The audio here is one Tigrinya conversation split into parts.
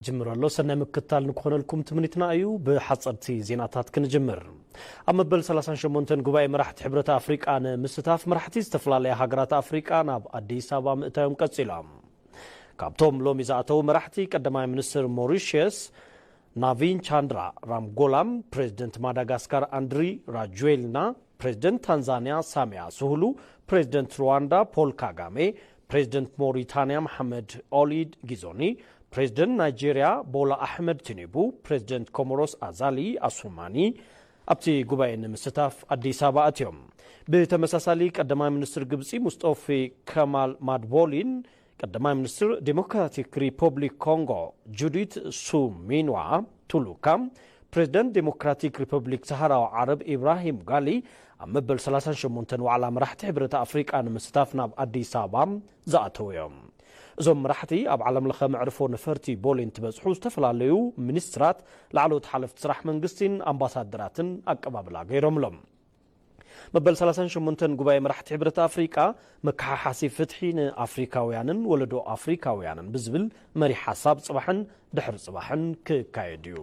ጅምር ኣሎ። ሰናይ ምክትታል ንክኾነልኩም ትምኒትና እዩ። ብሓፀርቲ ዜናታት ክንጅምር። ኣብ መበል ሰላሳን ሸሞንተን ጉባኤ መራሕቲ ሕብረት ኣፍሪቃ ንምስታፍ መራሕቲ ዝተፈላለያ ሃገራት ኣፍሪቃ ናብ ኣዲስ ኣበባ ምእታዮም ቀፂሎም። ካብቶም ሎሚ ዝኣተዉ መራሕቲ ቀዳማይ ሚኒስትር ሞሪሽየስ ናቪን ቻንድራ ራምጎላም፣ ፕሬዚደንት ማዳጋስካር ኣንድሪ ራጁዌልና፣ ፕሬዚደንት ታንዛንያ ሳሚያ ሱሉሁ፣ ፕሬዚደንት ሩዋንዳ ፖል ካጋሜ፣ ፕሬዚደንት ሞሪታንያ መሓመድ ኦሊድ ጊዞኒ፣ ፕሬዚደንት ናይጄርያ ቦላ ኣሕመድ ቲኒቡ፣ ፕሬዚደንት ኮሞሮስ ኣዛሊ ኣሱማኒ ኣብቲ ጉባኤ ንምስታፍ ኣዲስ ኣበባ ኣትዮም። ብተመሳሳሊ ቀዳማይ ሚኒስትር ግብፂ ሙስጦፊ ከማል ማድቦሊን ቀዳማይ ሚኒስትር ዴሞክራቲክ ሪፐብሊክ ኮንጎ ጁዲት ሱሚንዋ ቱሉካ፣ ፕሬዚደንት ዴሞክራቲክ ሪፐብሊክ ሰሃራዊ ዓረብ ኢብራሂም ጋሊ ኣብ መበል ሰላሳን ሸሞንተን ዋዕላ መራሕቲ ሕብረት ኣፍሪቃ ንምስታፍ ናብ ኣዲስ ኣበባ ዝኣተዉ እዮም። እዞም መራሕቲ ኣብ ዓለም ለኸ መዕርፎ ነፈርቲ ቦሌ እንትበፅሑ ዝተፈላለዩ ሚኒስትራት፣ ላዕለዎት ሓለፍቲ ስራሕ መንግስቲን ኣምባሳደራትን ኣቀባብላ ገይሮምሎም። መበል ሰላሳን ሸሞንተን ጉባኤ መራሕቲ ሕብረት ኣፍሪቃ መከሓሓሲ ፍትሒ ንኣፍሪካውያንን ወለዶ ኣፍሪካውያንን ብዝብል መሪሕ ሓሳብ ጽባሕን ድሕሪ ጽባሕን ክካየድ እዩ።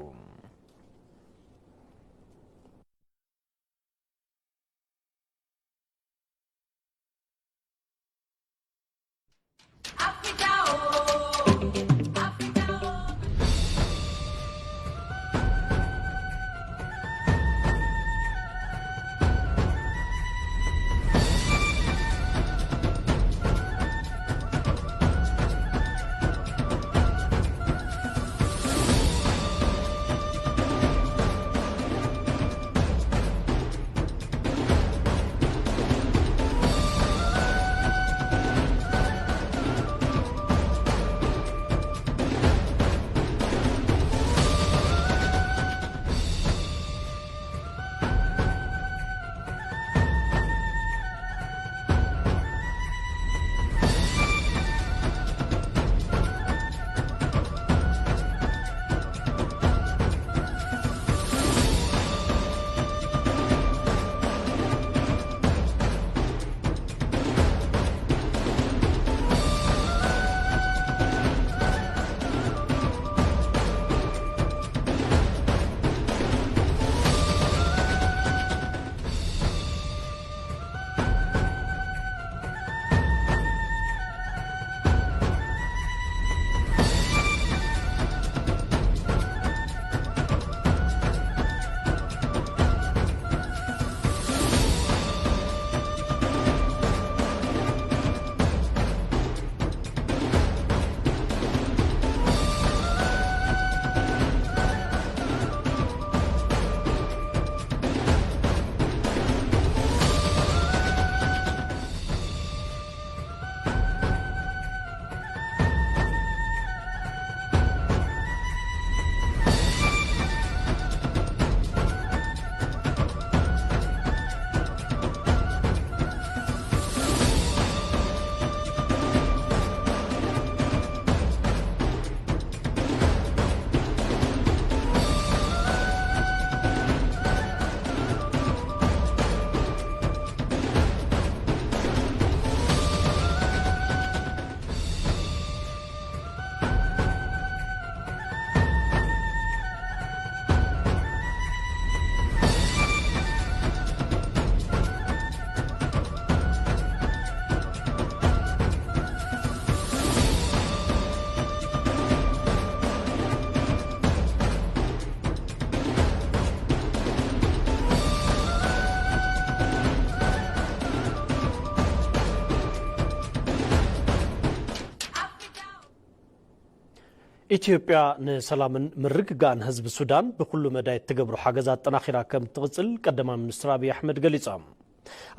ኢትዮጵያ ንሰላምን ምርግጋእን ህዝቢ ሱዳን ብኩሉ መዳይ እትገብሮ ሓገዝ ኣጠናኺራ ከም እትቕጽል ቀዳማይ ሚኒስትር ኣብይ ኣሕመድ ገሊጾም።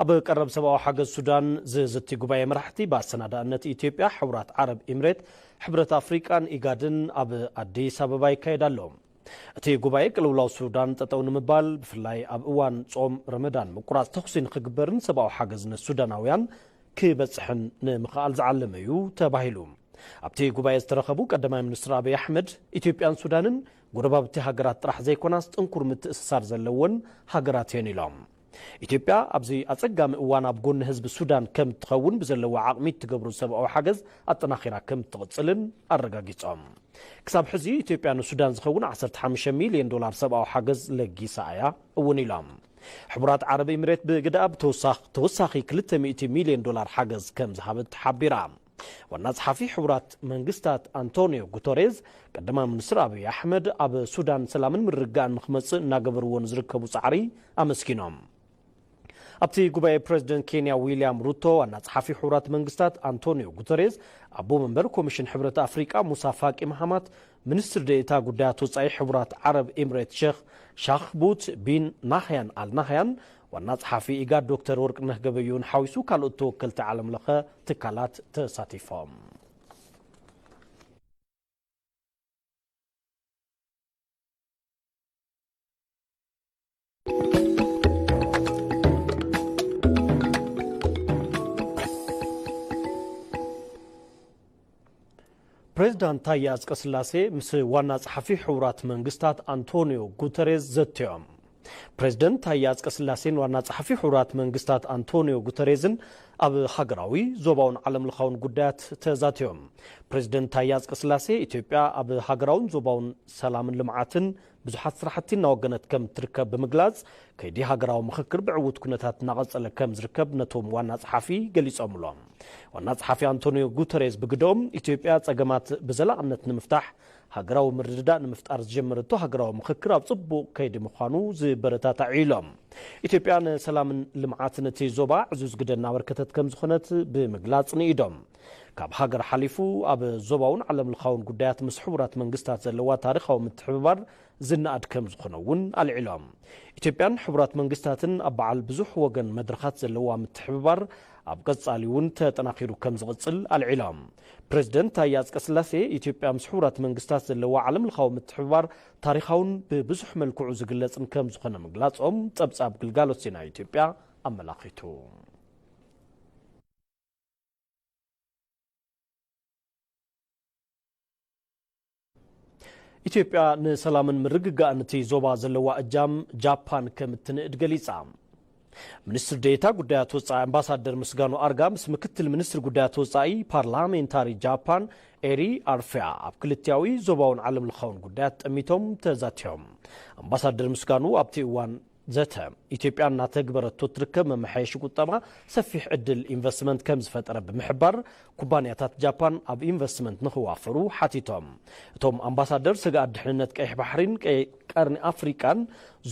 ኣብ ቀረብ ሰብኣዊ ሓገዝ ሱዳን ዝዝቲ ጉባኤ መራሕቲ ብኣሰናዳእነት ኢትዮጵያ፣ ሕቡራት ዓረብ ኢምሬት፣ ሕብረት ኣፍሪቃን ኢጋድን ኣብ ኣዲስ ኣበባ ይካየድ ኣሎ። እቲ ጉባኤ ቅልውላው ሱዳን ጠጠው ንምባል፣ ብፍላይ ኣብ እዋን ጾም ረመዳን ምቁራጽ ተኹሲ ንኽግበርን ሰብኣዊ ሓገዝ ንሱዳናውያን ክበጽሕን ንምኽኣል ዝዓለመ እዩ ተባሂሉ። ኣብቲ ጉባኤ ዝተረኸቡ ቀዳማይ ሚኒስትር ኣብይ ኣሕመድ፣ ኢትዮጵያን ሱዳንን ጎረባብቲ ሃገራት ጥራሕ ዘይኮናስ ጥንኩር ምትእስሳር ዘለወን ሃገራት እየን ኢሎም። ኢትዮጵያ ኣብዚ ኣጸጋሚ እዋን ኣብ ጎኒ ህዝቢ ሱዳን ከም እትኸውን ብዘለዋ ዓቕሚ እትገብሮ ሰብኣዊ ሓገዝ ኣጠናኺራ ከም እትቕጽልን ኣረጋጊጾም። ክሳብ ሕዚ ኢትዮጵያ ንሱዳን ዝኸውን ዓሰርተ ሓሙሽተ ሚልዮን ዶላር ሰብኣዊ ሓገዝ ለጊሳ እያ እውን ኢሎም። ሕቡራት ዓረብ ኤምሬት ብግደኣ ብተወሳኺ ተወሳኺ ክልተ ሚእቲ ሚልዮን ዶላር ሓገዝ ከም ዝሃበት ሓቢራ። ዋና ጸሓፊ ሕቡራት መንግስታት ኣንቶኒዮ ጉተሬዝ ቀዳማይ ሚኒስትር ኣብይ ኣሕመድ ኣብ ሱዳን ሰላምን ምርግጋእን ንክመጽእ እናገበርዎ ንዝርከቡ ጻዕሪ ኣመስጊኖም። ኣብቲ ጉባኤ ፕሬዝደንት ኬንያ ዊልያም ሩቶ፣ ዋና ጸሓፊ ሕቡራት መንግስታት ኣንቶኒዮ ጉተሬዝ፣ ኣቦ መንበር ኮሚሽን ሕብረት ኣፍሪቃ ሙሳ ፋቂ መሃማት፣ ሚኒስትር ዴኤታ ጉዳያት ወጻኢ ሕቡራት ዓረብ ኤምሬት ሼኽ ሻኽቡት ቢን ናህያን ኣል ናህያን፣ ዋና ጸሓፊ ኢጋድ ዶክተር ወርቅነህ ገበዮን ሓዊሱ ካልኦት ተወከልቲ ዓለም ለኸ ትካላት ተሳቲፎም። ፕሬዝዳንት ታየ ኣጽቀስላሴ ምስ ዋና ጸሓፊ ሕቡራት መንግስታት ኣንቶኒዮ ጉተሬዝ ዘትዮም። ፕሬዝደንት ታየ ኣጽቀስላሴን ዋና ጸሓፊ ሕቡራት መንግስታት ኣንቶኒዮ ጉተሬዝን ኣብ ሃገራዊ፣ ዞባውን ዓለም ለኻውን ጉዳያት ተዛትዮም። ፕሬዝደንት ታየ ኣጽቀስላሴ፣ ኢትዮጵያ ኣብ ሃገራውን ዞባውን ሰላምን ልምዓትን ብዙሓት ስራሕቲ እናወገነት ከም ትርከብ ብምግላጽ፣ ከይዲ ሃገራዊ ምኽክር ብዕዉት ኩነታት እናቐጸለ ከም ዝርከብ ነቶም ዋና ጸሓፊ ገሊጾምሎም። ዋና ጸሓፊ ኣንቶኒዮ ጉተሬዝ ብግደኦም፣ ኢትዮጵያ ጸገማት ብዘላቕነት ንምፍታሕ ሃገራዊ ምርድዳእ ንምፍጣር ዝጀመረቶ ሃገራዊ ምኽክር ኣብ ጽቡቕ ከይዲ ምዃኑ ዝበረታታዕ ኢሎም። ኢትዮጵያ ንሰላምን ልምዓትን እቲ ዞባ ዕዙዝ ግደ እናበርከተት ከም ዝኾነት ብምግላጽ ንኢዶም። ካብ ሃገር ሓሊፉ ኣብ ዞባውን ዓለም ለኻውን ጉዳያት ምስ ሕቡራት መንግስታት ዘለዋ ታሪኻዊ ምትሕብባር ዝነኣድ ከም ዝኾነ እውን ኣልዒሎም። ኢትዮጵያን ሕቡራት መንግስታትን ኣብ በዓል ብዙሕ ወገን መድረኻት ዘለዋ ምትሕብባር ኣብ ቀጻሊ እውን ተጠናኺሩ ከም ዝቕጽል ኣልዒሎም። ፕሬዝደንት ታየ ኣጽቀስላሴ፣ ኢትዮጵያ ምስ ሕቡራት መንግስታት ዘለዋ ዓለም ለኻዊ ምትሕብባር ታሪኻውን ብብዙሕ መልክዑ ዝግለጽን ከም ዝኾነ ምግላጾም ጸብጻብ ግልጋሎት ዜና ኢትዮጵያ ኣመላኺቱ። ኢትዮጵያ ንሰላምን ምርግጋእን እቲ ዞባ ዘለዋ እጃም ጃፓን ከም እትንእድ ገሊጻ። ሚኒስትር ዴኤታ ጉዳያት ወጻኢ ኣምባሳደር ምስጋኑ ኣርጋ ምስ ምክትል ሚኒስትር ጉዳያት ወጻኢ ፓርላሜንታሪ ጃፓን ኤሪ ኣርፊያ ኣብ ክልቲያዊ ዞባውን ዓለም ለኻውን ጉዳያት ጠሚቶም ተዛቲዮም። ኣምባሳደር ምስጋኑ ኣብቲ እዋን ዘተ፣ ኢትዮጵያ እናተግበረቶ እትርከብ መመሓየሺ ቁጠባ ሰፊሕ ዕድል ኢንቨስትመንት ከም ዝፈጠረ ብምሕባር፣ ኩባንያታት ጃፓን ኣብ ኢንቨስትመንት ንኽዋፈሩ ሓቲቶም። እቶም ኣምባሳደር፣ ስግኣት ድሕንነት ቀይሕ ባሕሪን ቀይ-፣ ቀርኒ ኣፍሪቃን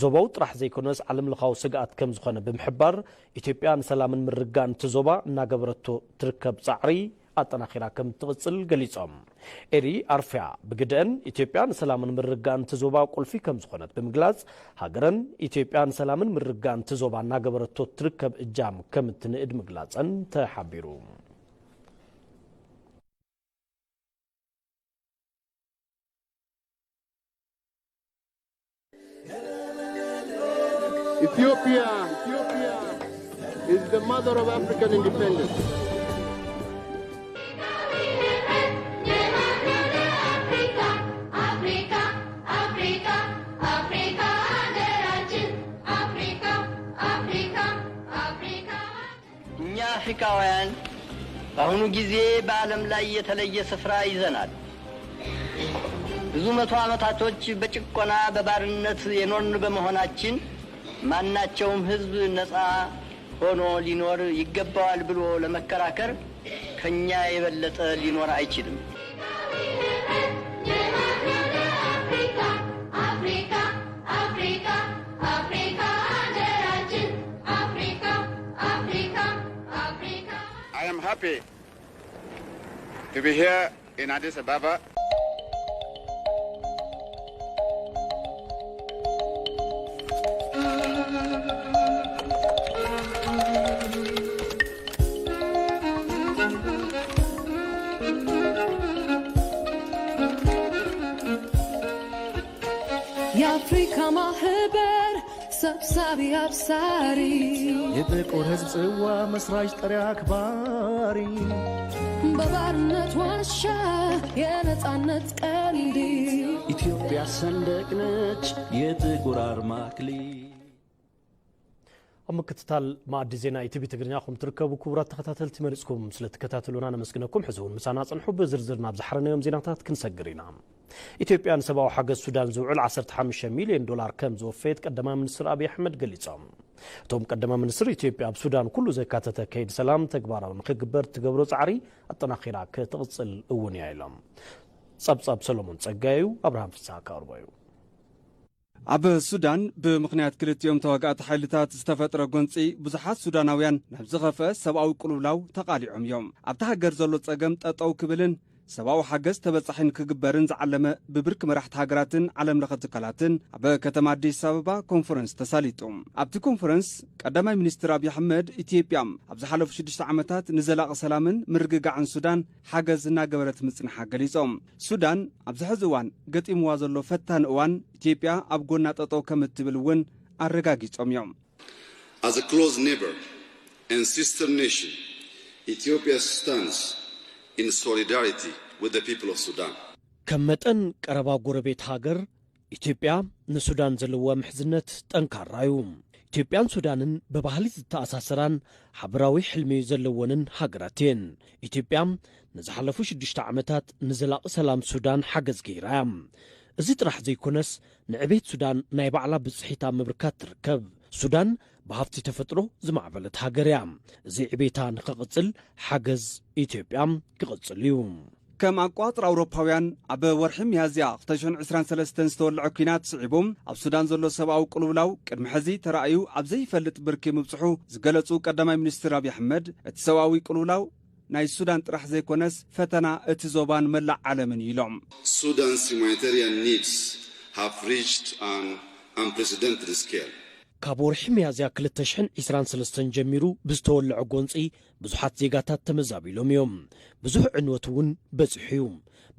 ዞባዊ ጥራሕ ዘይኮነስ ዓለም ለኻዊ ስግኣት ከም ዝኾነ ብምሕባር፣ ኢትዮጵያ ንሰላምን ምርግጋእን እቲ ዞባ እናገበረቶ ትርከብ ጻዕሪ ኣጠናኺራ ከም እትቕጽል ገሊጾም። ኤሪ ኣርፊያ ብግደአን፣ ኢትዮጵያ ንሰላምን ምርግጋእን እቲ ዞባ ቁልፊ ከም ዝኾነት ብምግላጽ፣ ሃገረን ኢትዮጵያ ንሰላምን ምርግጋእን እቲ ዞባ እናገበረቶ እትርከብ እጃም ከም እትንእድ ምግላጸን ተሓቢሩ። Ethiopia is the mother of African independence. እኛ አፍሪካውያን በአሁኑ ጊዜ በዓለም ላይ የተለየ ስፍራ ይዘናል። ብዙ መቶ ዓመታቶች በጭቆና በባርነት የኖርን በመሆናችን ማናቸውም ህዝብ ነፃ ሆኖ ሊኖር ይገባዋል ብሎ ለመከራከር ከኛ የበለጠ ሊኖር አይችልም። I am happy to be here in Addis Ababa. የአፍሪካ ማህበር ሰብሳቢ አብሳሪ የጥቁር ህዝብ ጽዋ መስራች ጠሪ አክባሪ በባርነት ዋሻ የነጻነት ቀንዲ ኢትዮጵያ ሰንደቅ ነች የጥቁር አርማ አክሊል። ኣብ ምክትታል መኣዲ ዜና ኢቲቪ ትግርኛ ኹም ትርከቡ ክቡራት ተኸታተልቲ፣ መሪጽኩም ስለ ትከታተሉና ነመስግነኩም። ሕዚ እውን ምሳና ጽንሑ። ብዝርዝር ናብ ዝሓረናዮም ዜናታት ክንሰግር ኢና። ኢትዮጵያ ንሰብኣዊ ሓገዝ ሱዳን ዝውዕል ዓሰርተ ሓሙሽተ ሚልዮን ዶላር ከም ዝወፈየት ቀዳማይ ሚኒስትር ኣብይ ኣሕመድ ገሊጾም። እቶም ቀዳማይ ሚኒስትር፣ ኢትዮጵያ ኣብ ሱዳን ኩሉ ዘካተተ ከይዲ ሰላም ተግባራዊ ንክግበር ትገብሮ ጻዕሪ ኣጠናኺራ ክትቕጽል እውን እያ ኢሎም። ጸብጻብ ሰሎሞን ጸጋዩ፣ ኣብርሃም ፍስሓ ከቕርቦ እዩ። ኣብ ሱዳን ብምኽንያት ክልቲኦም ተዋጋእቲ ሓይልታት ዝተፈጥረ ጎንጺ ብዙሓት ሱዳናውያን ናብ ዝኸፍአ ሰብኣዊ ቅልውላው ተቓሊዖም እዮም። ኣብታ ሃገር ዘሎ ጸገም ጠጠው ክብልን ሰብኣዊ ሓገዝ ተበጻሒ ንክግበርን ዝዓለመ ብብርኪ መራሕቲ ሃገራትን ዓለም ለኸ ትካላትን ኣብ ከተማ ኣዲስ ኣበባ ኮንፈረንስ ተሳሊጡ። ኣብቲ ኮንፈረንስ ቀዳማይ ሚኒስትር ኣብይ ኣሕመድ፣ ኢትዮጵያ ኣብ ዝሓለፉ ሽዱሽተ ዓመታት ንዘላቒ ሰላምን ምርግጋዕን ሱዳን ሓገዝ እናገበረት ምጽንሓ ገሊጾም። ሱዳን ኣብዚ ሕዚ እዋን ገጢምዋ ዘሎ ፈታኒ እዋን ኢትዮጵያ ኣብ ጎና ጠጠው ከም እትብል እውን ኣረጋጊጾም እዮም። As a close neighbor and sister nation, Ethiopia stands in solidarity with the people of Sudan. ከም መጠን ቀረባ ጎረቤት ሃገር፣ ኢትዮጵያ ንሱዳን ዘለዋ ምሕዝነት ጠንካራ እዩ። ኢትዮጵያን ሱዳንን ብባህሊ ዝተኣሳሰራን ሓበራዊ ሕልሚ ዘለወንን ሃገራት እየን። ኢትዮጵያ ንዝሓለፉ ሽዱሽተ ዓመታት ንዘላቒ ሰላም ሱዳን ሓገዝ ገይራ እያ። እዚ ጥራሕ ዘይኮነስ፣ ንዕቤት ሱዳን ናይ ባዕላ ብጽሒት ኣብ ምብርካት ትርከብ። ሱዳን ብሃፍቲ ተፈጥሮ ዝማዕበለት ሃገር እያ። እዚ ዕቤታ ንኽቕጽል ሓገዝ ኢትዮጵያ ክቕጽል እዩ። ከም ኣቋጽር ኣውሮፓውያን ኣብ ወርሒ ሚያዝያ ክልተ ሽሕን ዕስራን ሰለስተን ዝተወልዐ ኲናት ስዒቡ ኣብ ሱዳን ዘሎ ሰብኣዊ ቅልውላው ቅድሚ ሕዚ ተራእዩ ኣብ ዘይፈልጥ ብርኪ ምብጽሑ ዝገለጹ ቀዳማይ ሚኒስትር ኣብይ ኣሕመድ፣ እቲ ሰብኣዊ ቅልውላው ናይ ሱዳን ጥራሕ ዘይኮነስ ፈተና እቲ ዞባን መላእ ዓለምን እዩ ኢሎም። Sudan's humanitarian needs have reached an unprecedented scale. ካብ ወርሒ ሚያዝያ ክልተ ሽሕን ዕስራን ሰለስተን ጀሚሩ ብዝተወልዐ ጎንጺ ብዙሓት ዜጋታት ተመዛቢሎም እዮም። ብዙሕ ዕንወት እውን በጺሑ እዩ።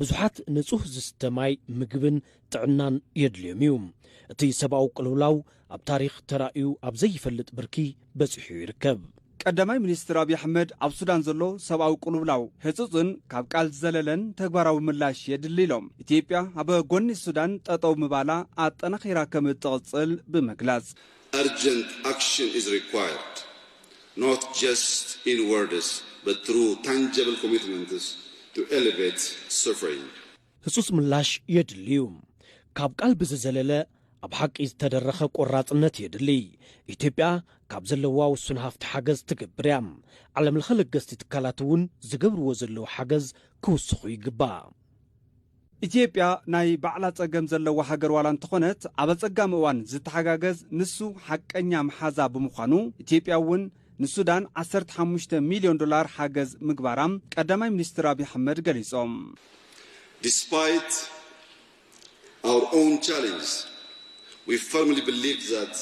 ብዙሓት ንጹህ ዝስተ ማይ፣ ምግብን ጥዕናን የድልዮም እዩ። እቲ ሰብኣዊ ቅልውላው ኣብ ታሪኽ ተራእዩ ኣብ ዘይፈልጥ ብርኪ በጺሑ ይርከብ። ቀዳማይ ሚኒስትር ኣብይ ኣሕመድ፣ ኣብ ሱዳን ዘሎ ሰብኣዊ ቅልውላው ህጹጽን ካብ ቃል ዝዘለለን ተግባራዊ ምላሽ የድሊ ኢሎም። ኢትዮጵያ ኣብ ጎኒ ሱዳን ጠጠው ምባላ ኣጠናኺራ ከም እትቕጽል ብምግላጽ፣ Urgent action is required, not just in words, but through tangible commitments to elevate suffering. ህጹጽ ምላሽ የድሊ እዩ። ካብ ቃል ብዝዘለለ ኣብ ሓቂ ዝተደረኸ ቆራጽነት የድሊ። ኢትዮጵያ ካብ ዘለዋ ውሱን ሃፍቲ ሓገዝ ትገብር እያ። ዓለምለኸ ለገስቲ ትካላት እውን ዝገብርዎ ዘለዉ ሓገዝ ክውስኹ ይግባእ። ኢትዮጵያ ናይ ባዕላ ጸገም ዘለዋ ሃገር ዋላ እንተኾነት፣ ኣብ ኣጸጋሚ እዋን ዝተሓጋገዝ ንሱ ሓቀኛ መሓዛ ብምዃኑ፣ ኢትዮጵያ እውን ንሱዳን ዓሰርተ ሓሙሽተ ሚልዮን ዶላር ሓገዝ ምግባራ ቀዳማይ ሚኒስትር ኣብይ ኣሕመድ ገሊጾም። Despite our own challenges, we firmly believe that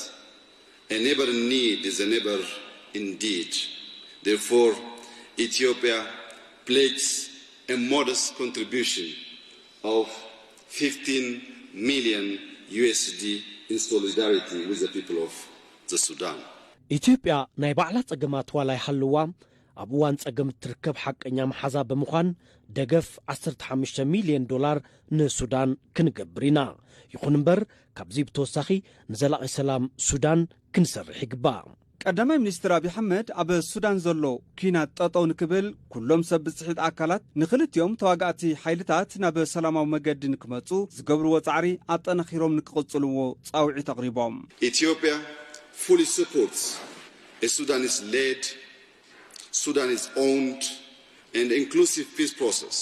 a neighbor in need is a neighbor indeed. Therefore, Ethiopia pledges a modest contribution of fifteen million U S D in solidarity with the people of the Sudan. ኢትዮጵያ ናይ ባዕላ ጸገማት ዋላ ይሃልዋ፣ ኣብ እዋን ጸገም እትርከብ ሓቀኛ መሓዛ ብምዃን፣ ደገፍ ዓሰርተ ሓሙሽተ ሚልዮን ዶላር ንሱዳን ክንገብር ኢና። ይኹን እምበር፣ ካብዚ ብተወሳኺ ንዘላቒ ሰላም ሱዳን ክንሰርሕ ይግባእ። ቀዳማይ ሚኒስትር ኣብይ ኣሕመድ፣ ኣብ ሱዳን ዘሎ ኲናት ጠጠው ንክብል ኩሎም ሰብ ብጽሒት ኣካላት ንክልቲኦም ተዋጋእቲ ሓይልታት ናብ ሰላማዊ መገዲ ንክመጹ ዝገብርዎ ጻዕሪ ኣጠናኺሮም ንክቕጽልዎ ጻውዒት ኣቕሪቦም። Ethiopia fully supports a Sudanese-led, Sudanese-owned and inclusive peace process.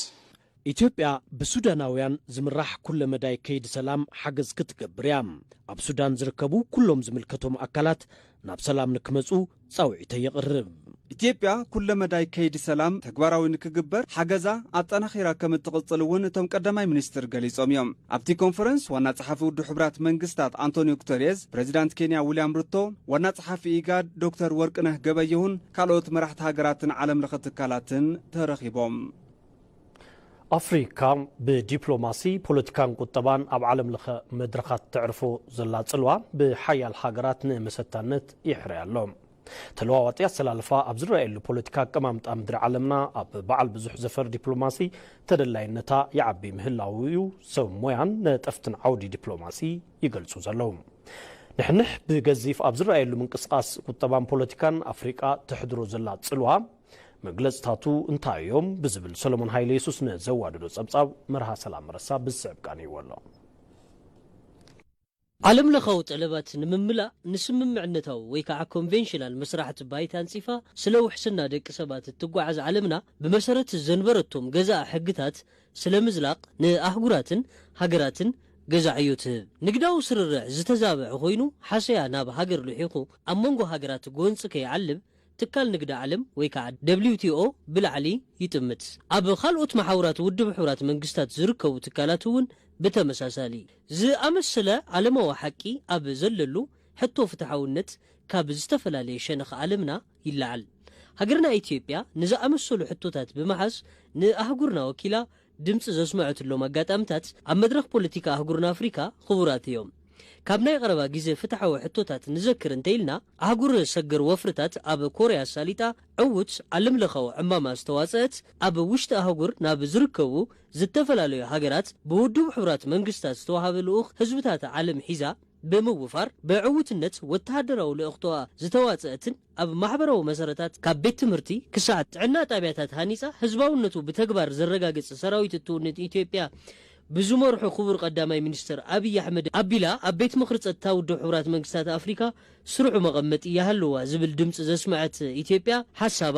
ኢትዮጵያ ብሱዳናውያን ዝምራሕ ኩለ መዳይ ከይዲ ሰላም ሓገዝ ክትገብር እያ። ኣብ ሱዳን ዝርከቡ ኩሎም ዝምልከቶም ኣካላት ናብ ሰላም ንክመጹ ጻውዒተይ የቕርብ። ኢትዮጵያ ኩለ መዳይ ከይዲ ሰላም ተግባራዊ ንክግበር ሓገዛ ኣጠናኺራ ከም እትቕጽል እውን እቶም ቀዳማይ ሚኒስትር ገሊጾም እዮም። ኣብቲ ኮንፈረንስ ዋና ጸሓፊ ውድብ ሕቡራት መንግስታት ኣንቶኒዮ ጉተሬዝ፣ ፕሬዚዳንት ኬንያ ዊልያም ሩቶ፣ ዋና ጸሓፊ ኢጋድ ዶክተር ወርቅነህ ገበየሁን ካልኦት መራሕቲ ሃገራትን ዓለም ለኸ ትካላትን ተረኺቦም። ኣፍሪካ ብዲፕሎማሲ፣ ፖለቲካን ቁጠባን ኣብ ዓለም ለኸ መድረኻት ተዕርፎ ዘላ ጽልዋ ብሓያል ሃገራት ንመሰታነት ይሕረያ ኣሎ። ተለዋዋጢ ኣሰላልፋ ኣብ ዝረኣየሉ ፖለቲካ ኣቀማምጣ ምድሪ ዓለምና፣ ኣብ በዓል ብዙሕ ዘፈር ዲፕሎማሲ ተደላይነታ ይዓቢ ምህላዉ እዩ ሰብ ሞያን ነጠፍትን ዓውዲ ዲፕሎማሲ ይገልጹ ዘለዉ። ንሕንሕ ብገዚፍ ኣብ ዝረኣየሉ ምንቅስቓስ ቁጠባን ፖለቲካን ኣፍሪቃ ተሕድሮ ዘላ ጽልዋ መግለጽታቱ እንታይ እዮም? ብዝብል ሰሎሞን ሃይለ የሱስ ንዘዋደዶ ጸብጻብ መርሃ ሰላም መረሳ ብዝስዕብ ቃንይዎ ኣሎ። ዓለም ለኻዊ ጠለባት ንምምላእ ንስምምዕነታዊ ወይ ከዓ ኮንቬንሽናል መስራሕቲ ባይታ ኣንጺፋ ስለ ውሕስና ደቂ ሰባት እትጓዓዝ ዓለምና ብመሰረት ዘንበረቶም ገዛእ ሕግታት ስለ ምዝላቕ ንኣህጉራትን ሃገራትን ገዛ ዕዮ ትህብ። ንግዳዊ ስርርዕ ዝተዛብዐ ኮይኑ ሓሰያ ናብ ሃገር ልሒኹ ኣብ መንጎ ሃገራት ጎንፂ ከይዓልብ ትካል ንግዲ ዓለም ወይ ከዓ ደብሊው ቲ ኦ ብላዕሊ ይጥምት። ኣብ ካልኦት መሓውራት ውድብ ሕቡራት መንግስታት ዝርከቡ ትካላት እውን ብተመሳሳሊ ዝኣመሰለ ዓለማዊ ሓቂ ኣብ ዘለሉ ሕቶ ፍትሓውነት ካብ ዝተፈላለየ ሸነኽ ዓለምና ይለዓል። ሃገርና ኢትዮጵያ ንዝኣመሰሉ ሕቶታት ብምሓዝ ንኣህጉርና ወኪላ ድምፂ ዘስመዐትሎም ኣጋጣምታት ኣብ መድረኽ ፖለቲካ ኣህጉርና ኣፍሪካ ክቡራት እዮም። ካብ ናይ ቀረባ ግዜ ፍትሓዊ ሕቶታት ንዘክር እንተኢልና ኣህጉር ሰገር ወፍርታት ኣብ ኮርያ ኣሳሊጣ ዕዉት ዓለምለኻዊ ዕማማ ዝተዋፀአት ኣብ ውሽጢ ኣህጉር ናብ ዝርከቡ ዝተፈላለዩ ሃገራት ብውድብ ሕቡራት መንግስታት ዝተዋሃበ ልኡኽ ህዝብታት ዓለም ሒዛ ብምውፋር ብዕውትነት ወተሃደራዊ ልእኽቶኣ ዝተዋፀአትን ኣብ ማሕበራዊ መሰረታት ካብ ቤት ትምህርቲ ክሳዕ ጥዕና ጣብያታት ሃኒፃ ህዝባውነቱ ብተግባር ዘረጋግፅ ሰራዊት እትውንን ኢትዮጵያ ብዝመርሑ ክቡር ቀዳማይ ሚኒስትር ኣብይ ኣሕመድ ኣቢላ ኣብ ቤት ምኽሪ ጸጥታ ውድብ ሕቡራት መንግስታት ኣፍሪካ ስሩዕ መቐመጢ ይሃልዋ ዝብል ድምፂ ዘስመዐት ኢትዮጵያ ሓሳባ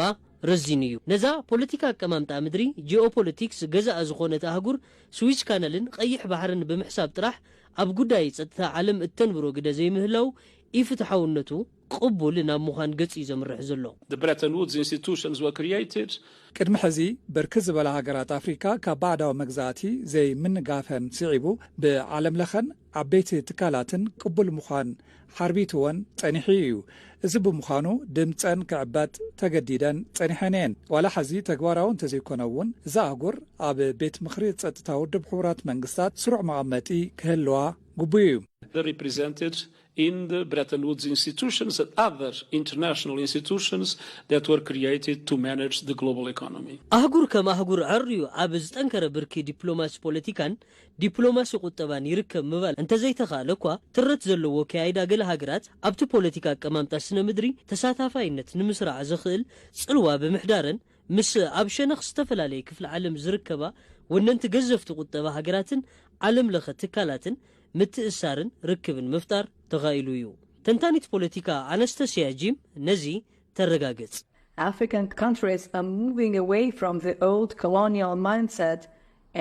ረዚኑ እዩ። ነዛ ፖለቲካ ኣቀማምጣ ምድሪ ጂኦፖለቲክስ ገዛእ ዝኾነት ኣህጉር ስዊዝ ካናልን ቀይሕ ባሕርን ብምሕሳብ ጥራሕ ኣብ ጉዳይ ጸጥታ ዓለም እተንብሮ ግደ ዘይምህላው ኢፍትሓውነቱ ቅቡል ናብ ምዃን ገጽ እዩ ዘምርሕ ዘሎ። The Bretton Woods institutions were created. ቅድሚ ሕዚ ብርክት ዝበላ ሃገራት ኣፍሪካ ካብ ባዕዳዊ መግዛእቲ ዘይምንጋፈን ስዒቡ ብዓለም ለኸን ዓበይቲ ትካላትን ቅቡል ምዃን ሓርቢትወን ጸኒሑ እዩ። እዚ ብምዃኑ ድምፀን ክዕበጥ ተገዲደን ጸኒሐን እየን። ዋላ ሕዚ ተግባራዊ እንተዘይኮነ እውን እዛ ኣህጉር ኣብ ቤት ምኽሪ ጸጥታ ውድብ ሕቡራት መንግስታት ስሩዕ መቐመጢ ክህልዋ ግቡእ እዩ። Represented in the Bretton Woods institutions and other international institutions that were created to manage the global economy. ኣህጉር ከም ኣህጉር ኣዕርዩ ኣብ ዝጠንከረ ብርኪ ዲፕሎማሲ ፖለቲካን ዲፕሎማሲ ቁጠባን ይርከብ ምባል እንተዘይተኻእለ እኳ ትረት ዘለዎ ኣካያይዳ ገለ ሃገራት ኣብቲ ፖለቲካ ኣቀማምጣ ስነ ምድሪ ተሳታፋይነት ንምስራዕ ዘኽእል ጽልዋ ብምሕዳረን ምስ ኣብ ሸነኽ ዝተፈላለየ ክፍለ ዓለም ዝርከባ ወነንቲ ገዘፍቲ ቁጠባ ሃገራትን ዓለም ለኸ ትካላትን ምትእስሳርን ርክብን ምፍጣር ተኻኢሉ እዩ። ተንታኒት ፖለቲካ ኣነስተስያ ጂም ነዚ ተረጋግጽ። African countries are moving away from the old colonial mindset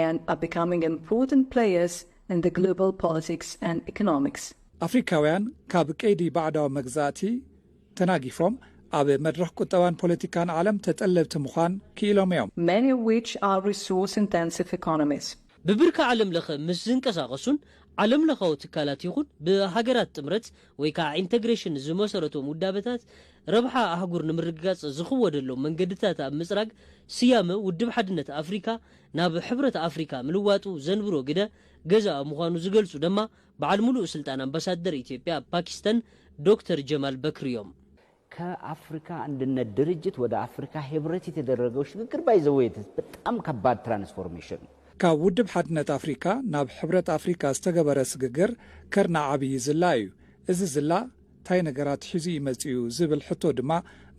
and are becoming important players in the global politics and economics. ኣፍሪካውያን ካብ ቀይዲ ባዕዳዊ መግዛእቲ ተናጊፎም ኣብ መድረኽ ቁጠባን ፖለቲካን ዓለም ተጠለብቲ ምዃን ክኢሎም እዮም። Many of which are resource intensive economies. ብብርኪ ዓለም ለኸ ምስ ዝንቀሳቐሱን ዓለም ለኻዊ ትካላት ይኹን ብሃገራት ጥምረት ወይ ከዓ ኢንተግሬሽን ዝመሰረቶም ውዳበታት ረብሓ ኣህጉር ንምርግጋፅ ዝኽወደሎም መንገድታት ኣብ ምፅራግ ስያመ ውድብ ሓድነት ኣፍሪካ ናብ ሕብረት ኣፍሪካ ምልዋጡ ዘንብሮ ግደ ገዛኢ ምዃኑ ዝገልፁ ድማ በዓል ሙሉእ ስልጣን ኣምባሳደር ኢትዮጵያ ኣብ ፓኪስተን ዶክተር ጀማል በክር እዮም። ከአፍሪካ አንድነት ድርጅት ወደ አፍሪካ ህብረት የተደረገው ሽግግር ባይዘወይ በጣም ከባድ ትራንስፎርሜሽን ነው። ካብ ውድብ ሓድነት ኣፍሪካ ናብ ሕብረት ኣፍሪካ ዝተገበረ ስግግር ከርና ዓብዪ ዝላ እዩ። እዚ ዝላ ታይ ነገራት ሒዙ እዩ መፂኡ ዝብል ሕቶ ድማ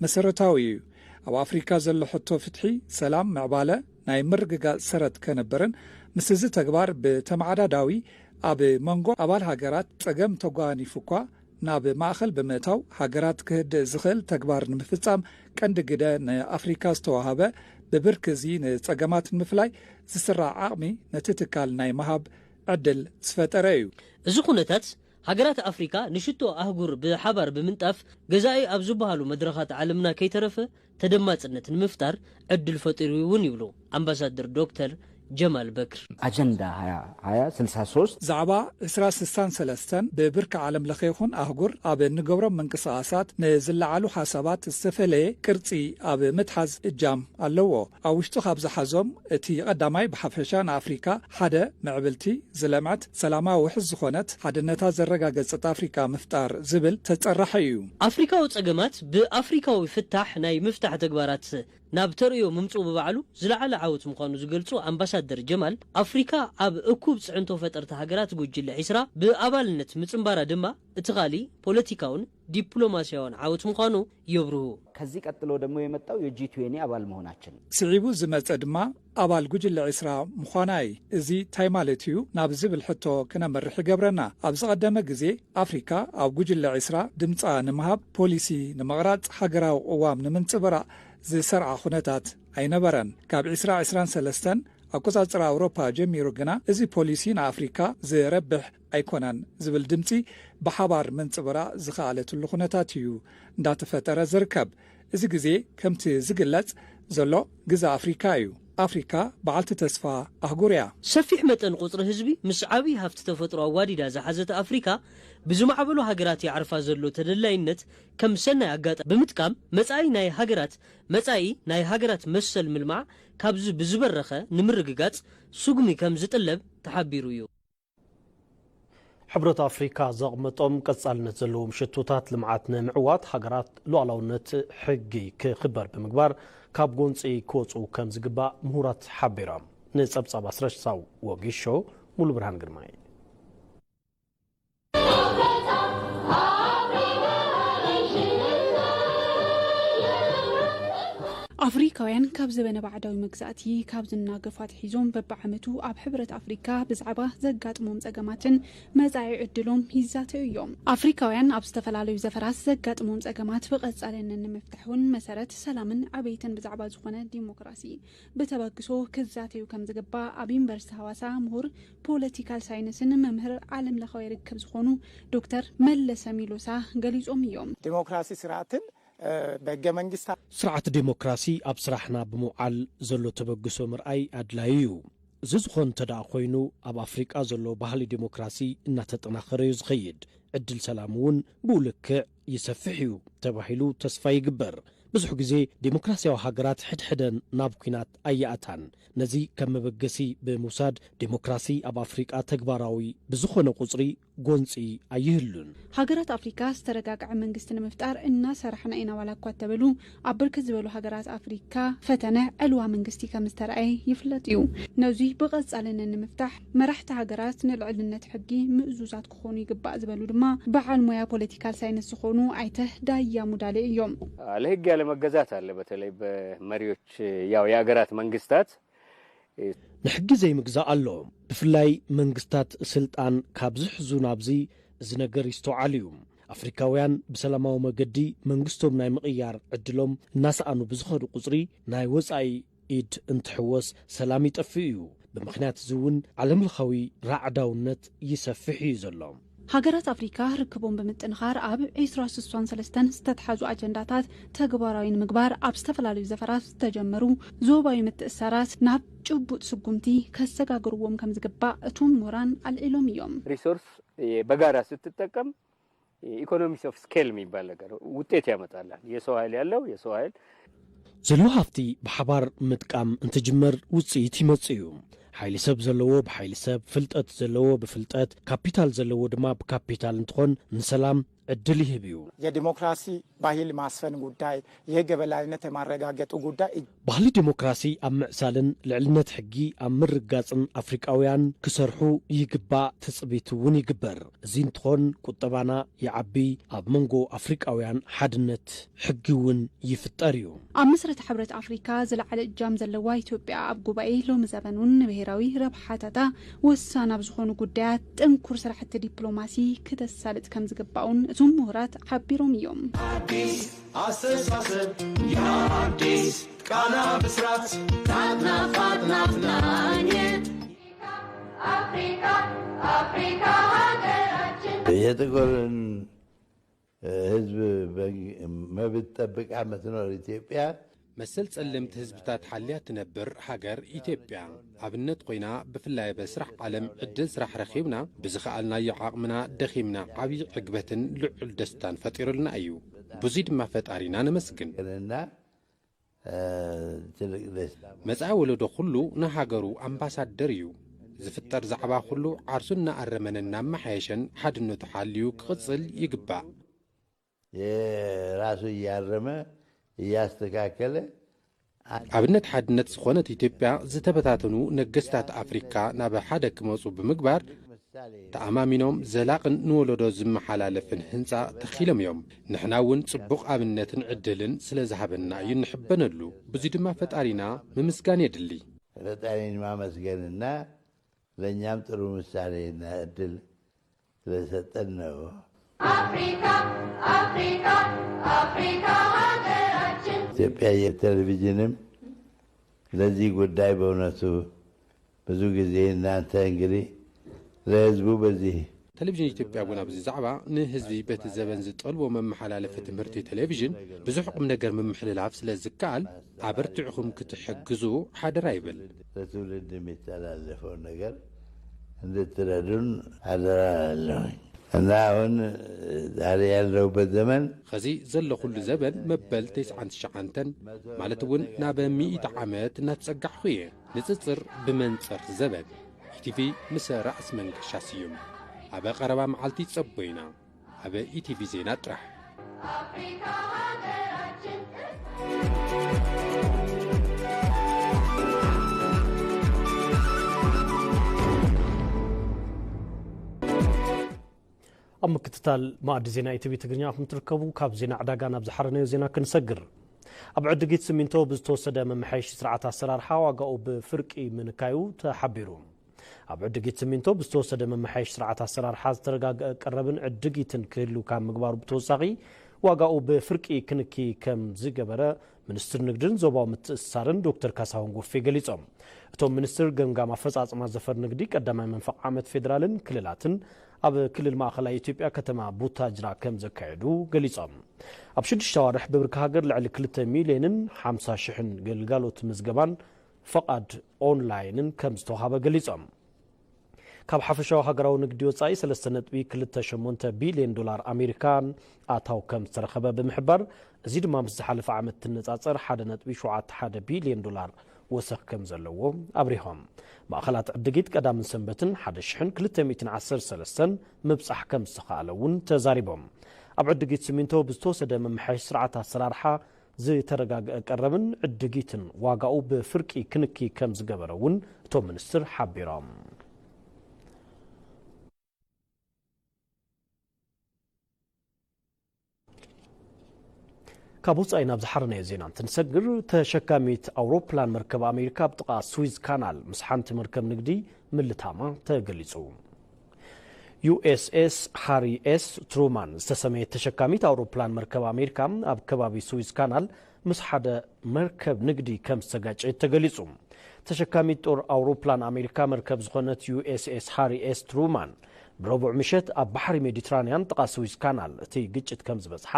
መሰረታዊ እዩ። ኣብ ኣፍሪካ ዘሎ ሕቶ ፍትሒ፣ ሰላም፣ ምዕባለ ናይ ምርግጋፅ ሰረት ከንብርን ምስ እዚ ተግባር ብተመዓዳዳዊ ኣብ መንጎ ኣባል ሃገራት ፀገም ተጓኒፉ እኳ ናብ ማእኸል ብምእታው ሃገራት ክህድእ ዝኽእል ተግባር ንምፍፃም ቀንዲ ግደ ንኣፍሪካ ዝተዋሃበ ብብርኪ እዚ ንፀገማት ንምፍላይ ዝስራዕ ዓቕሚ ነቲ ትካል ናይ ምሃብ ዕድል ዝፈጠረ እዩ። እዚ ኩነታት ሃገራት ኣፍሪካ ንሽቶ ኣህጉር ብሓባር ብምንጣፍ ገዛኢ ኣብ ዝበሃሉ መድረኻት ዓለምና ከይተረፈ ተደማፅነት ንምፍጣር ዕድል ፈጢሩ እውን ይብሉ ኣምባሳደር ዶክተር ጀማል በክር። ኣጀንዳ ሃያ ሃያ ስልሳ ሶስት ዛዕባ ዕስራ ስሳን ሰለስተን ብብርኪ ዓለም ለኸ ይኹን ኣህጉር ኣብ እንገብሮም ምንቅስቓሳት ንዝለዓሉ ሓሳባት ዝተፈለየ ቅርፂ ኣብ ምትሓዝ እጃም ኣለዎ። ኣብ ውሽጡ ካብ ዝሓዞም እቲ ቀዳማይ ብሓፈሻ ንኣፍሪካ ሓደ ምዕብልቲ፣ ዝለምዐት፣ ሰላማ ውሕስ ዝኾነት፣ ሓድነታ ዘረጋገፀት ኣፍሪካ ምፍጣር ዝብል ተፀራሒ እዩ። ኣፍሪካዊ ፀገማት ብኣፍሪካዊ ፍታሕ ናይ ምፍታሕ ተግባራት ናብ ተርእዮ ምምፅኡ ብባዕሉ ዝለዓለ ዓወት ምዃኑ ዝገልፁ ኣምባሳደር ኣምባሳደር ጀማል፣ ኣፍሪካ ኣብ እኩብ ፅዕንቶ ፈጠርቲ ሃገራት ጉጅለ ዒስራ ብኣባልነት ምፅንባራ ድማ እቲ ካሊእ ፖለቲካውን ዲፕሎማስያውን ዓወት ምዃኑ የብርሁ። ከዚህ ቀጥሎ ደግሞ የመጣው የጂ ትዌኒ አባል መሆናችን ነው። ስዒቡ ዝመጸ ድማ ኣባል ጉጅለ ዒስራ ምዃና እዩ። እዚ እንታይ ማለት እዩ ናብ ዝብል ሕቶ ክነመርሕ ይገብረና። ኣብ ዝቐደመ ግዜ ኣፍሪካ ኣብ ጉጅለ ዒስራ ድምጻ ንምሃብ፣ ፖሊሲ ንምቕራጽ፣ ሃገራዊ ቅዋም ንምንጽብራቕ ዝሰርዓ ኩነታት ኣይነበረን። ካብ ዒስራ ዒስራን ሰለስተን ኣቆጻጽራ ኣውሮፓ ጀሚሩ ግና እዚ ፖሊሲ ንኣፍሪካ ዝረብሕ ኣይኮነን ዝብል ድምጺ ብሓባር ምንጽብራቕ ዝኸኣለትሉ ኩነታት እዩ እንዳተፈጠረ ዝርከብ። እዚ ግዜ ከምቲ ዝግለጽ ዘሎ ግዘ ኣፍሪካ እዩ። ኣፍሪካ በዓልቲ ተስፋ ኣህጉር እያ። ሰፊሕ መጠን ቁፅሪ ህዝቢ ምስ ዓብዪ ሃፍቲ ተፈጥሮ ኣዋዲዳ ዝሓዘት ኣፍሪካ ብዝማዕበሉ ሃገራት ይዓርፋ ዘሎ ተደላይነት ከም ሰናይ ኣጋጣሚ ብምጥቃም መፃኢ ናይ ሃገራት መፃኢ ናይ ሃገራት መሰል ምልማዕ ካብዚ ብዝበረኸ ንምርግጋፅ ስጉሚ ከም ዝጥለብ ተሓቢሩ እዩ። ሕብረት ኣፍሪካ ዘቕመጦም ቀጻልነት ዘለዎም ሽቶታት ልምዓት ንምዕዋት ሃገራት ሉዓላውነት ሕጊ ክኽበር ብምግባር ካብ ጎንፂ ክወፁ ከም ዝግባእ ምሁራት ሓቢሮም። ንፀብፃብ ኣስረሳው ወጊሾ ሙሉ ብርሃን ግርማይ። ኣፍሪካውያን ካብ ዘበነ ባዕዳዊ መግዛእቲ ካብ ዝናገፉ ኣትሒዞም በብዓመቱ ኣብ ሕብረት ኣፍሪካ ብዛዕባ ዘጋጥሞም ፀገማትን መፃኢ ዕድሎም ይዛተዩ እዮም። ኣፍሪካውያን ኣብ ዝተፈላለዩ ዘፈራት ዘጋጥሞም ፀገማት ብቐፃልነት ንምፍታሕ እውን መሰረት ሰላምን ዕቤትን ብዛዕባ ዝኾነ ዲሞክራሲ ብተበግሶ ክዛተዩ ከም ዝግባእ ኣብ ዩኒቨርሲቲ ሃዋሳ ምሁር ፖለቲካል ሳይንስን መምህር ዓለም ለኻዊ ርክብ ዝኾኑ ዶክተር መለሰ ሚሎሳ ገሊጾም እዮም። ዲሞክራሲ ስርዓትን በህገ መንግስታ ስርዓት ዴሞክራሲ ኣብ ስራሕና ብምውዓል ዘሎ ተበግሶ ምርኣይ ኣድላዩ እዩ። እዚ ዝኾን እንተ ደኣ ኮይኑ ኣብ ኣፍሪቃ ዘሎ ባህሊ ዴሞክራሲ እናተጠናኸረ እዩ ዝኸይድ። ዕድል ሰላም እውን ብኡ ልክዕ ይሰፍሕ እዩ ተባሂሉ ተስፋ ይግበር። ብዙሕ ግዜ ዴሞክራሲያዊ ሃገራት ሕድሕደን ናብ ኲናት ኣይኣታን። ነዚ ከም መበገሲ ብምውሳድ ዴሞክራሲ ኣብ ኣፍሪቃ ተግባራዊ ብዝኾነ ቁጽሪ ጎንፂ ኣይህሉን። ሃገራት ኣፍሪካ ዝተረጋግዐ መንግስቲ ንምፍጣር እናሰራሕና ኢና ዋላ እኳ እተበሉ ኣብ ብርክት ዝበሉ ሃገራት ኣፍሪካ ፈተነ ዕልዋ መንግስቲ ከም ዝተረኣየ ይፍለጥ እዩ። ነዙይ ብቐፃልነት ንምፍታሕ መራሕቲ ሃገራት ንልዕልነት ሕጊ ምእዙዛት ክኾኑ ይግባእ ዝበሉ ድማ በዓል ሞያ ፖለቲካል ሳይንስ ዝኾኑ ኣይተ ዳያ ሙዳሌ እዮም። ለህግ ያለ መገዛት አለ። በተለይ በመሪዎች ያው የሀገራት መንግስታት ንሕጊ ዘይምግዛእ ኣሎ። ብፍላይ መንግስታት ስልጣን ካብ ዝሕዙ ናብዚ እዚ ነገር ይስተውዓል እዩ። ኣፍሪካውያን ብሰላማዊ መገዲ መንግስቶም ናይ ምቕያር ዕድሎም እናሰኣኑ ብዝኸዱ ቁፅሪ ናይ ወፃኢ ኢድ እንትሕወስ ሰላም ይጠፍእ እዩ። ብምኽንያት እዚ እውን ዓለምለኻዊ ራዕዳውነት ይሰፍሕ እዩ ዘሎ። ሃገራት ኣፍሪካ ርክቦም ብምጥንኻር ኣብ ዒስራ ስሳን ሰለስተን ዝተትሓዙ ኣጀንዳታት ተግባራዊ ንምግባር ኣብ ዝተፈላለዩ ዘፈራት ዝተጀመሩ ዞባዊ ምትእሳራት ናብ ጭቡጥ ስጉምቲ ከሰጋግርዎም ከም ዝግባእ እቶም ምሁራን ኣልዒሎም እዮም። ሪሶርስ በጋራ ስትጠቀም ኢኮኖሚስ ኦፍ ስኬል የሚባል ነገር ውጤት ያመጣላል። የሰው ኃይል ያለው የሰው ኃይል ዘሎ ሃፍቲ ብሓባር ምጥቃም እንትጅመር ውፅኢት ይመፅእ እዩ። ሓይሊ ሰብ ዘለዎ ብሓይሊ ሰብ፣ ፍልጠት ዘለዎ ብፍልጠት፣ ካፒታል ዘለዎ ድማ ብካፒታል እንትኾን ንሰላም ዕድል ይህብ እዩ። የዲሞክራሲ ባህል ማስፈን ጉዳይ፣ የህግ የበላይነት የማረጋገጡ ጉዳይ ባህሊ ዴሞክራሲ ኣብ ምዕሳልን ልዕልነት ሕጊ ኣብ ምርጋፅን ኣፍሪቃውያን ክሰርሑ ይግባእ ትፅቢት እውን ይግበር። እዚ እንትኾን ቁጠባና ይዓቢ፣ ኣብ መንጎ ኣፍሪቃውያን ሓድነት ሕጊ እውን ይፍጠር እዩ። ኣብ ምስረታ ሕብረት ኣፍሪካ ዝለዓለ እጃም ዘለዋ ኢትዮጵያ ኣብ ጉባኤ ሎሚ ዘበን እውን ንብሄራዊ ረብሓታታ ወሳኒ ኣብ ዝኾኑ ጉዳያት ጥንኩር ስራሕቲ ዲፕሎማሲ ክተሳልጥ ከም ዝግባእ እውን እቶም ምሁራት ሓቢሮም እዮም። አዲስ አስተሳሰብ የአዲስ ቃና ብስራት ናፍናፍ ናፍናፍናኝ የጥቁርን ህዝብ መብት ጠብቃ የምትኖር ኢትዮጵያ መሰል ጸለምቲ ህዝብታት ሓልያ ትነብር ሃገር ኢትዮጵያ ኣብነት ኮይና፣ ብፍላይ ኣብ ስራሕ ዓለም ዕድል ስራሕ ረኺብና ብዝኸኣልናዮ ዓቕምና ደኺምና ዓብዪ ዕግበትን ልዑል ደስታን ፈጢሩልና እዩ። ብዙይ ድማ ፈጣሪና ነመስግን። እና ትልቅ ደስታ መጻኢ ወለዶ ኩሉ ንሃገሩ ኣምባሳደር እዩ። ዝፍጠር ዛዕባ ኩሉ ዓርሱ እናኣረመን እናመሓየሸን ሓድነቱ ሓልዩ ክቕጽል ይግባእ። የራሱ እያረመ እያስተካከለ ኣብነት ሓድነት ዝኾነት ኢትዮጵያ፣ ዝተበታተኑ ነገስታት ኣፍሪካ ናብ ሓደ ክመፁ ብምግባር፣ ተኣማሚኖም ዘላቕን ንወለዶ ዝመሓላለፍን ህንፃ ተኺሎም እዮም። ንሕና እውን ፅቡቕ ኣብነትን ዕድልን ስለ ዝሃበና እዩ ንሕበነሉ። ብዙ ድማ ፈጣሪና ምምስጋን የድሊ። ፈጣሪን ማመስገንና ለእኛም ጥሩ ምሳሌና እድል ስለሰጠን ነው። አፍሪካ አፍሪካ አፍሪካ ሀገራችን ኢትዮጵያ የቴሌቪዥንም ለዚህ ጉዳይ በእውነቱ ብዙ ጊዜ እናንተ እንግዲህ ለህዝቡ በዚህ ቴሌቪዥን ኢትዮጵያ እውን ኣብዚ ዛዕባ ንህዝቢ በቲ ዘበን ዝጠልቦ መመሓላለፊ ትምህርቲ ቴሌቪዥን ብዙሕ ቁም ነገር ምምሕልላፍ ስለ ዝከኣል ኣበርቲዕኹም ክትሕግዙ ሓደራ ይብል። ለትውልድ የሚተላለፈውን ነገር እንድትረዱን አደራ እላለሁኝ። እና አሁን ዛሬ ያለሁበት ዘመን ኸዚ ዘለኹሉ ዘበን መበል ተስዓን ትሽዓንተን ማለት እውን ናብ ሚእቲ ዓመት እናተጸጋዕኹ እየ። ንጽጽር ብመንጽር ዘበን ኢቲቪ ምስ ራእሲ መንገሻ ስዩም ኣብ ቀረባ መዓልቲ ይጸበዩና። ኣብ ኢቲቪ ዜና ጥራሕ። አፍሪካ ሀገራችን ኣብ ምክትታል ማእዲ ዜና ኢቲቪ ትግርኛ ኢኹም ትርከቡ። ካብ ዜና ዕዳጋ ናብ ዝሓረናዮ ዜና ክንሰግር። ኣብ ዕድጊት ስሚንቶ ብዝተወሰደ መመሓየሺ ስርዓት ኣሰራርሓ ዋጋኡ ብፍርቂ ምንካዩ ተሓቢሩ። ኣብ ዕድጊት ስሚንቶ ብዝተወሰደ መመሓየሺ ስርዓት ኣሰራርሓ ዝተረጋገአ ቀረብን ዕድጊትን ክህሉ ካብ ምግባሩ ብተወሳኺ ዋጋኡ ብፍርቂ ክንኪ ከም ዝገበረ ሚኒስትር ንግድን ዞባዊ ምትእስሳርን ዶክተር ካሳሁን ጎፌ ገሊጾም። እቶም ሚኒስትር ገምጋም ኣፈጻጽማ ዘፈር ንግዲ ቀዳማይ መንፈቕ ዓመት ፌዴራልን ክልላትን ኣብ ክልል ማእኸላይ ኢትዮጵያ ከተማ ቡታጅራ ከም ዘካየዱ ገሊጾም። ኣብ ሽዱሽተ ኣዋርሕ ብብርኪ ሃገር ልዕሊ ክልተ ሚልዮንን ሓምሳ ሽሕን ግልጋሎት ምዝገባን ፈቓድ ኦንላይንን ከም ዝተዋሃበ ገሊጾም። ካብ ሓፈሻዊ ሃገራዊ ንግዲ ወጻኢ ሰለስተ ነጥቢ ክልተ ሸሞንተ ቢልዮን ዶላር ኣሜሪካን ኣታው ከም ዝተረኸበ ብምሕባር፣ እዚ ድማ ምስ ዝሓለፈ ዓመት ትነጻጸር ሓደ ነጥቢ ሸውዓተ ሓደ ቢልዮን ዶላር ወሰኽ ከም ዘለዎ ኣብሪሆም። ማእኸላት ዕድጊት ቀዳምን ሰንበትን ሓደ ሽሕን ክልተ ሚእትን ዓሰርተ ሰለስተን ምብጻሕ ከም ዝተኻእለ እውን ተዛሪቦም። ኣብ ዕድጊት ስሚንቶ ብዝተወሰደ መመሓየሺ ስርዓት ኣሰራርሓ ዝተረጋገአ ቀረብን ዕድጊትን ዋጋኡ ብፍርቂ ክንኪ ከም ዝገበረ እውን እቶም ሚኒስትር ሓቢሮም። ካብ ወፃኢ ናብ ዝሓረናዮ ዜና እንትንሰግር፣ ተሸካሚት ኣውሮፕላን መርከብ ኣሜሪካ ኣብ ጥቓ ስዊዝ ካናል ምስ ሓንቲ መርከብ ንግዲ ምልታማ ተገሊፁ። ዩኤስኤስ ሃሪ ኤስ ትሩማን ዝተሰመየት ተሸካሚት ኣውሮፕላን መርከብ ኣሜሪካ ኣብ ከባቢ ስዊዝ ካናል ምስ ሓደ መርከብ ንግዲ ከም ዝተጋጨየት ተገሊጹ። ተሸካሚት ጦር ኣውሮፕላን ኣሜሪካ መርከብ ዝኾነት ዩኤስኤስ ሃሪ ኤስ ትሩማን ብረቡዕ ምሸት ኣብ ባሕሪ ሜዲትራንያን ጥቓ ስዊዝ ካናል እቲ ግጭት ከም ዝበጽሓ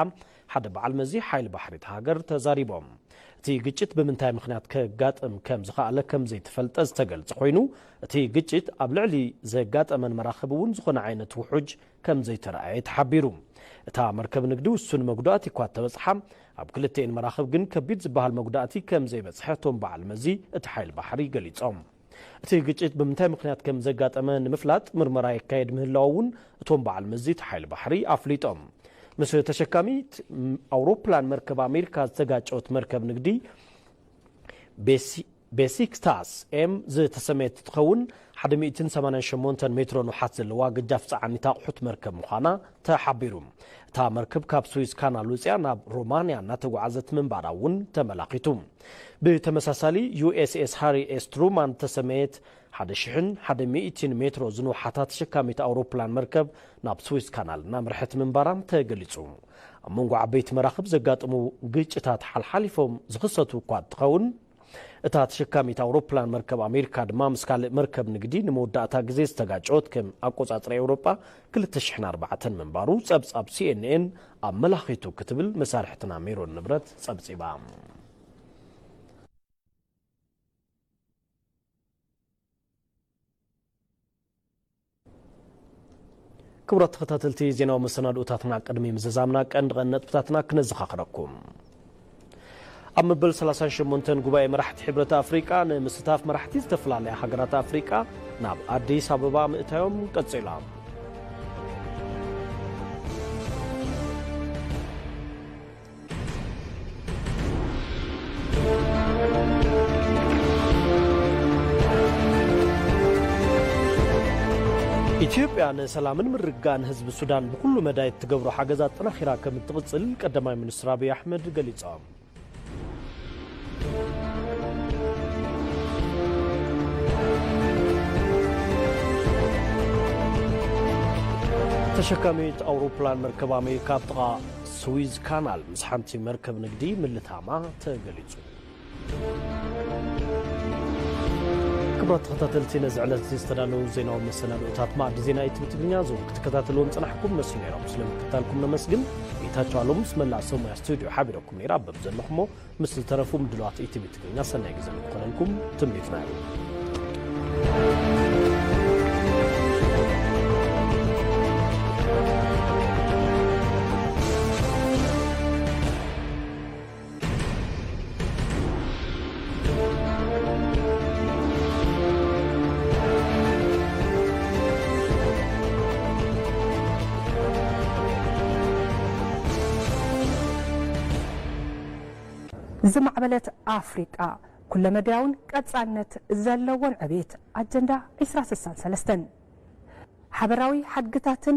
ሓደ በዓል መዚ ሓይሊ ባሕሪ እታ ሃገር ተዛሪቦም። እቲ ግጭት ብምንታይ ምኽንያት ከጋጥም ከም ዝኸኣለ ከም ዘይተፈልጠ ዝተገልጸ ኮይኑ፣ እቲ ግጭት ኣብ ልዕሊ ዘጋጠመን መራኽብ እውን ዝኾነ ዓይነት ውሑጅ ከም ዘይተረኣየ ተሓቢሩ። እታ መርከብ ንግዲ ውሱን መጉዳእቲ እኳ ተበጽሓ፣ ኣብ ክልቲኤን መራኽብ ግን ከቢድ ዝበሃል መጉዳእቲ ከም ዘይበጽሐ እቶም በዓል መዚ እቲ ሓይሊ ባሕሪ ገሊጾም። እቲ ግጭት ብምንታይ ምኽንያት ከም ዘጋጠመ ንምፍላጥ ምርመራ ይካየድ ምህላው እውን እቶም በዓል መዚ እቲ ሓይሊ ባሕሪ ኣፍሊጦም። ምስ ተሸካሚት ኣውሮፕላን መርከብ ኣሜሪካ ዝተጋጨወት መርከብ ንግዲ ቤሲ ቤሲክታስ ኤም ዝተሰመየት ትኸውን፣ ሓደ ሚእትን ሰማንያን ሸሞንተን ሜትሮ ንውሓት ዘለዋ ገጃፍ ጸዓኒት ኣቑሑት መርከብ ምዃና ተሓቢሩ። እታ መርከብ ካብ ስዊዝ ካናል ወጺኣ ናብ ሮማንያ እናተጓዓዘት ምንባራ እውን ተመላኺቱ። ብተመሳሳሊ ዩኤስኤስ ሃሪ ኤስ ትሩማን ዝተሰመየት ሓደ ሽሕን ሓደ ሚእትን ሜትሮ ዝንውሓታ ተሸካሚት ኣውሮፕላን መርከብ ናብ ስዊዝ ካናል እናምርሐት ምንባራ ተገሊጹ። ኣብ መንጎ ዓበይቲ መራኽብ ዘጋጥሙ ግጭታት ሓልሓሊፎም ዝኽሰቱ እኳ እንትኸውን፣ እታ ተሸካሚት ኣውሮፕላን መርከብ ኣሜሪካ ድማ ምስ ካልእ መርከብ ንግዲ ንመወዳእታ ግዜ ዝተጋጨወት ከም ኣቆጻጽራ ኤውሮጳ ክልተ ሽሕን ኣርባዕተን ምንባሩ ጸብጻብ ሲኤንኤን ኣመላኺቱ ክትብል መሳርሕትና ሜሮን ንብረት ጸብጺባ። ክቡራት ተኸታተልቲ ዜናዊ መሰናድኦታትና ቅድሚ ምዝዛምና ቀንዲ ቀንዲ ነጥብታትና ክነዘኻኽረኩም። ኣብ መበል ሰላሳን ሸሞንተን ጉባኤ መራሕቲ ሕብረት ኣፍሪቃ ንምስታፍ መራሕቲ ዝተፈላለያ ሃገራት ኣፍሪቃ ናብ ኣዲስ ኣበባ ምእታዮም ቀጺሎም። ኢትዮጵያ ንሰላምን ምርግጋእን ህዝቢ ሱዳን ብኩሉ መዳይ እትገብሮ ሓገዝ ኣጠናኺራ ከም እትቕጽል ቀዳማይ ሚኒስትር ኣብይ ኣሕመድ ገሊጾም። ተሸካሚት ኣውሮፕላን መርከብ ኣሜሪካ ኣብ ጥቓ ስዊዝ ካናል ምስ ሓንቲ መርከብ ንግዲ ምልታማ ተገሊጹ። ክቡራት ተኸታተልቲ፣ ነዚ ዕለት እዚ ዝተዳለዉ ዜናዊ መሰናድኦታት ማዕዲ ዜና ኢቲቪ ትግርኛ እዞም ክትከታተልዎም ዝጸናሕኩም መስሉ ነይሮም። ስለ ምክትታልኩም ነመስግን። ጌታቸው ኣሎም ምስ መላእ ሰብ ሞያ ስቱድዮ ሓቢረኩም ነይራ። በብ ዘለኹሞ ምስ ዝተረፉ ምድላዋት ኢቲቪ ትግርኛ ሰናይ ግዜ ንክኾነልኩም ትምኒትና እዩ። ዝማዕበለት ኣፍሪቃ፣ ኩለመዳያውን ቀጻልነት ዘለዎን ዕቤት፣ ኣጀንዳ ዕስራ ስሳን ሰለስተን። ሓበራዊ ሓድግታትን